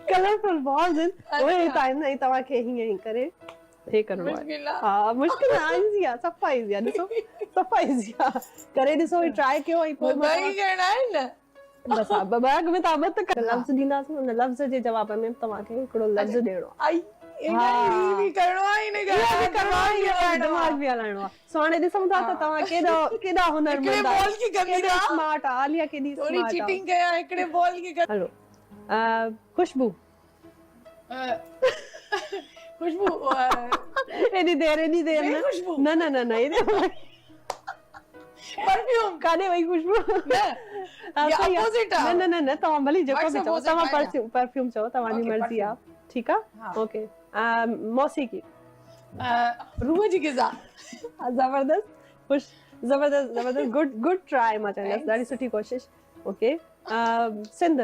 Colourful balls آهن اهي هتان آهن ۽ توهان کي هيئن ئي ڪري هي ڪرڻو آهي. مشڪل آ. ها مشڪل نه ايزي آ صفا ايزي آ ڏسو صفا ايزي آ ڪري ڏسو هي ٽرائي ڪيو ۽ پوء ٻه ئي ڪرڻا آهن نه. بس ها ٻه اڳ ۾ توهان ٻه ته لفظ ڏينداسين ان لفظ جي جواب ۾ توهان کي هڪڙو لفظ ڏيڻو آ. آئي هي به ڪرڻو آ هن کي اهو به ڪرڻو آ اهو دماغ به هلائڻو آ. سو هاڻي ڏسون ٿا ته توهان ڪيڏو ڪيڏا هنرمند آهيو ڪيڏو اسمارٽ آ عاليه ڪيڏي ٿوري اسمارٽ آ. چيٽنگ ڪيان هڪڙي بال کي هلو خوشبو. خوشبو ايڏي دير ايڏي دير نه خوشبو نه نه نه نه ايڏي پرفيوم ڪاڏي وئي خوشبو نه يا اپوزٽ آ نه نه نه نه توهان ڀلي جيڪو به چئو توهان پرفيوم پرفيوم چئو توهان جي مرضي آ ٺيڪ آ اوڪي موسيقي روح جي غذا زبردست خوش زبردست زبردست گڊ گڊ ٽرائي مان چوندس ڏاڍي سٺي ڪوشش اوڪي سنڌ.